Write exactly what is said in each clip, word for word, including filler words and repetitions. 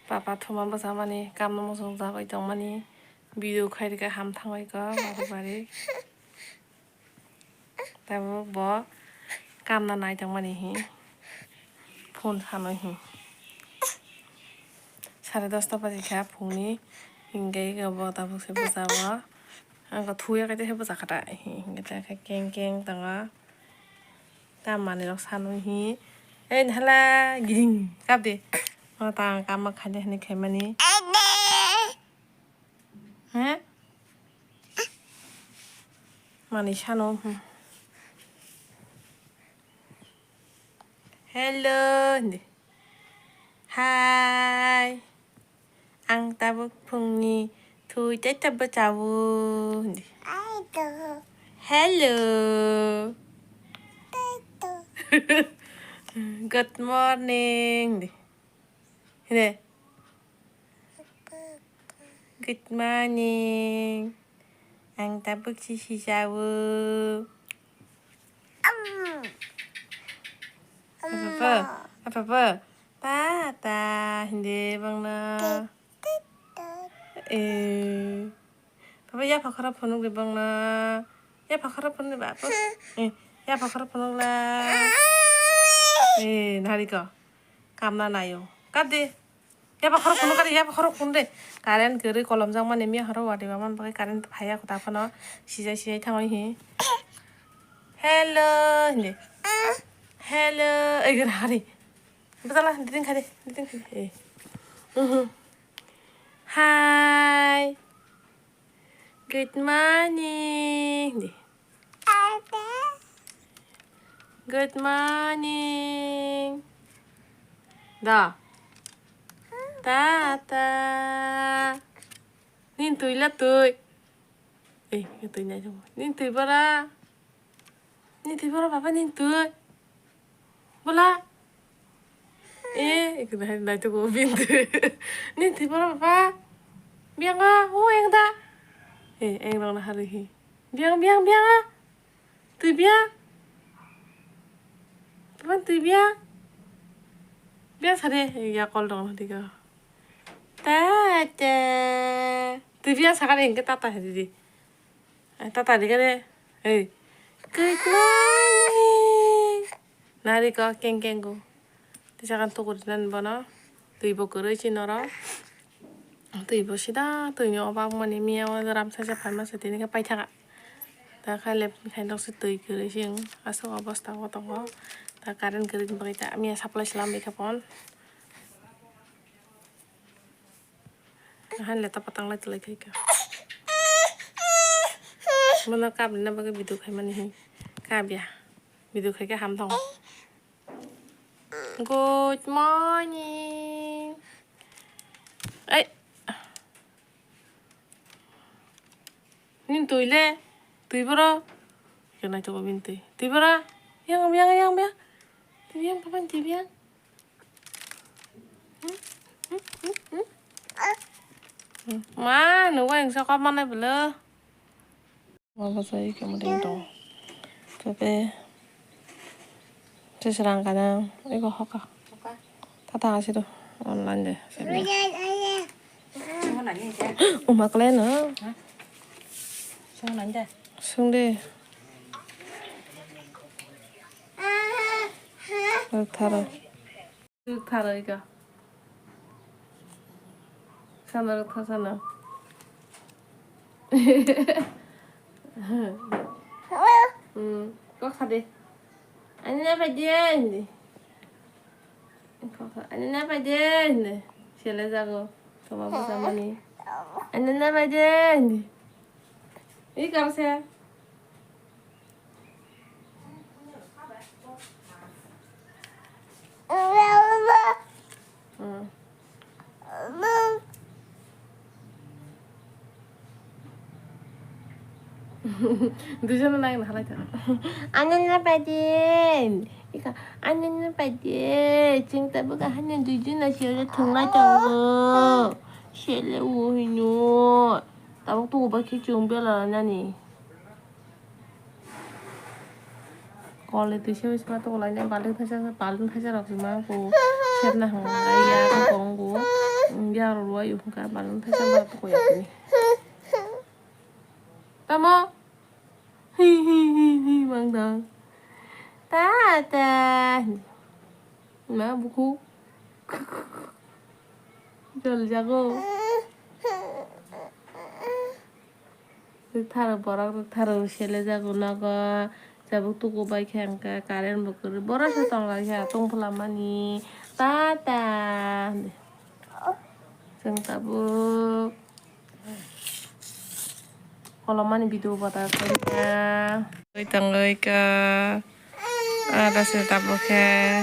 Papa thuma bwchamani, kamna muchung jagwi tongmani, video khairikha ham thangwi kha barik barik. Tabuk bo kamna nai tongmani hi, phone sanwi hi. Sare dosta baji kha phungni, hinkhe bo tabuk se bwchao. Ang khe thuya khe tei bwchakha ta, hinkhe ta khe keng keng tongo. Kam manwi rok sanwi hi. Ei nahla giding kap de. Ma ta ang kam ma khaide hinwi khaimani. He? Manwi sano, hmm. Hello, hindi. Hi. Ang tabuk phungni thui tei ta bwchao, hindi. Hello. Good morning, hindi. Hindi. Good morning. Ang tabuk sisi jao. Apa apa? Apa apa? Tata, hindi bangna. Eh. Papa yapha khorok phunuk di bangna. Yapha khorok phunuk di ba. Eh, yapha khorok phunuk la. Eh, nariko. Kamna nayo. Kap di. Yapha khorok phunuk kari, yapha khorok phunuk de. Current kwrwi kolom jak mani miya horo wadi ba man bagwi current phaiya kota phano. Sijai sijai thangwi hi. Hello, hindi. Hello, eh, gana hari. Betala, diding khade, diding khade. Eh. Mhm. Hi. Good morning. Di. Good morning. Da. Tata. Nin tui la tui. Eh, tui na. Nin tui bara. Nin tui bara papa nin tui. Bola. Eh, ikut hai nai tu ko bin tui. Nin tui bara papa. Biang ah, oh yang da. Eh, yang dong na hari hi. Biang, biang, biang ah. Tui biang. Papa tui biang. Biang sare, eh, ya kol dong na tiga. Tata. Tui biang sakar yang ke tata hari di. Ai, tata di kare. Hei. Good morning. Nari ko keng keng go. Tisa kan tukur nan bono. Tui bo kwrwi si noro. Tui bo sida tui ni obak mani miya o ram sa sa pharma sa tini khe paithaka. Ta khai lep khai nok se tui kwrwi si aswk obosta o tongo. Ta current kwrwi ni bagwi ta miya supply slam bai kha pon. Ahan le tapa tanglai tulai khai ka. Bono kabri na bagwi video khai mani hi. Kabya. Video khai ka ham thong. Good morning. Ai. Nin tui le. Tui boro. Yang nai to bin tui. Tui boro. Yang yang yang yang. Tui yang papan tui yang. Ma, nunggu yang sokap mana bela? Apa saya kamu ding dong? Tapi seserang kadang, iko hoka. Tata kasih tuh online deh. Uma kalian no? Sung deh. Tharo. Rwktharwi ka. Sana rwktha sana. Hmm. Kok sadi. Ani na pai de hindi. Kok sa-, ani na pai de hindi. Sele jago. Sama sama ni. Ani na pai de hindi. Ih, kar se. Duijono nai halai ta. Anana padi. Ika anana padi. Chwng tabuk ahani duijono siyole thunglai tongo. Sele o hino. Tabuk tugu bai khe chwng bela nani. Kol ni twi simi sima tuku lainai balting thaisa, balting thaisa rok sima ku sepna hwnwi ya kong ku. Aro ruwa yung ka, balon thai sa ma ko ya ni. Tamo? Hi, hi, hi, hi, mangdang. Tata. Ma buku. Jol jago. Rwktharo borok, rwktharo sele jago nogo. Chabuk tuku bai khe hwnkhe current bo kwrwi. Borok se tong lai khe tong phlamani. Tata. Chwng tabuk. Kolomani video bata kanya. Oi tongoi ka. Ada se tabuk khe.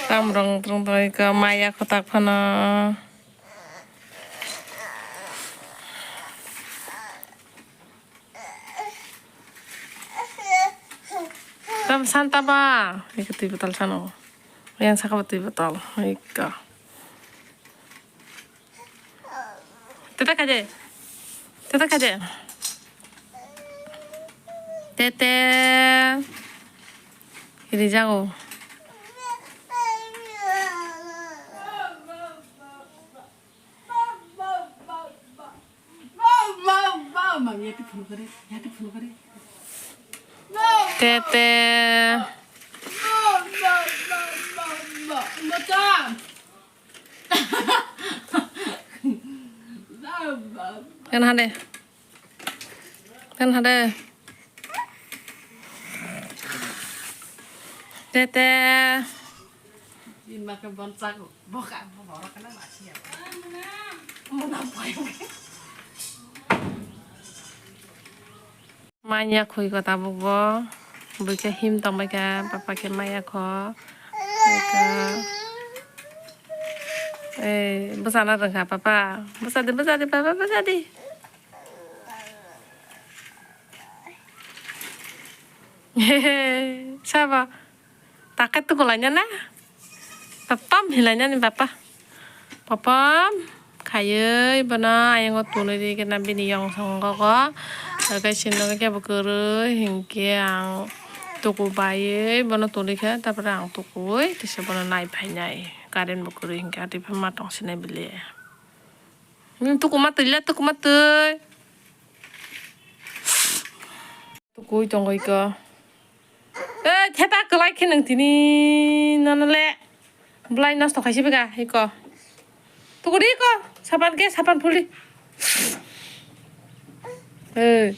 Tamrong trong tongoi ka maya khotak phano. Tam santa ba. Ika twi botal sano. Yang saka twi botal. Ika. Tete kaje. Tete kaje. Tete. Iri jago. Tete. Kan hade. Kan hade. Tete. Manya khui ko tabuk bo. Bwkhe him tongbai kha, papa khe maya kho. Eka. Ei, bwsana rwngkha papa. Bwsadi, bwsadi, papa, bwsadi. Sabo. Takai tukulai na na. Papam hilai nani papa. Papam khaiwi bono ayang o tunui ri kena bini yong songo go. Takai sino khe bo kwrwi hinkhe ang tuku baiwi bono tunui khe, tapore ang tukuwi tisa bono nai phainai. Current bo kwrwi hinkhe atwi pha ma tong sinai bile. Hmm, tuku ma twi le, tuku ma twi. Tukui tongoi ko. Eh, theta kwlai khe nang tini nono le. Belai nosto khaisi bega iko. Tukuri iko. Sapan ke, sapan phuli. Eh,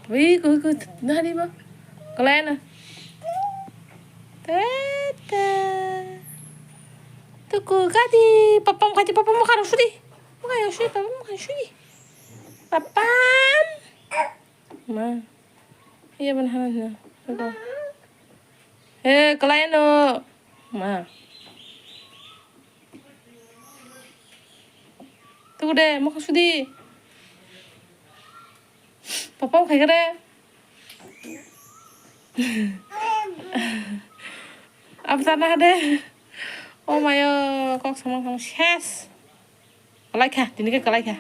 iko, iko, nari ma. Kwlai na. Tete. Tuku gadi, papam khaisi, papam kharu sudi. Mukai sudi, papam kharu sudi. Papam. Ma. Iya ban hanan na. Iko. He, kwlai no. Ma. Tuku de, mokha sudi. Papam khai kare. Absana de. Oh mayo, kok samang samang ses. Kwlai kha, tini khe kwlai kha.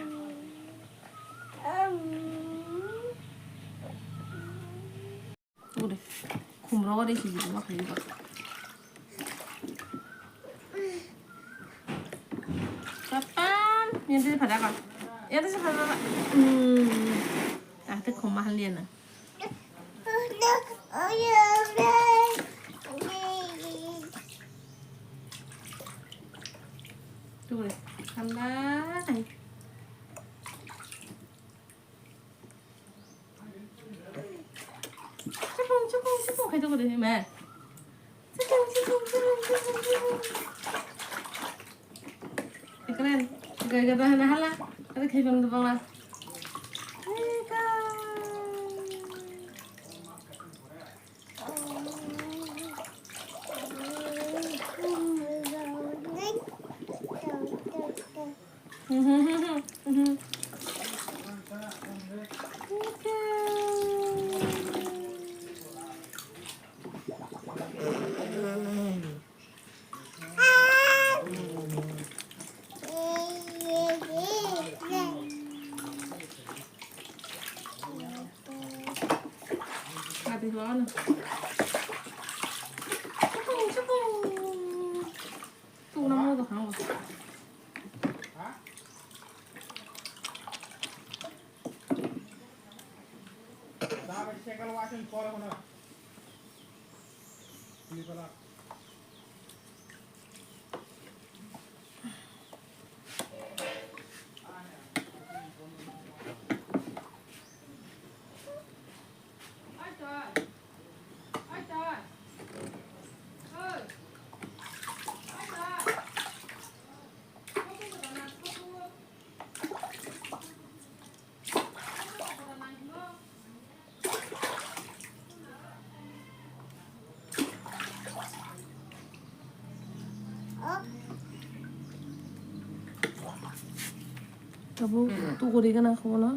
Ure, khumro ore si jima khe ba. Papam, yang tadi pada apa? Yang tadi pada apa? Hmm. Ah, tu khumah lian na. Tuh, tambah. Cepung, cepung, cepung, kayak gitu deh, Ma. Cepung, cepung, cepung, cepung, cepung. Keren, gaya-gaya dah, dah lah. Ada kayak bang, bang lah. Eka. Ati lo ano. Cepung, cepung. Tuh, namo tuh, namo. Tabuk tukuri gana khubo no.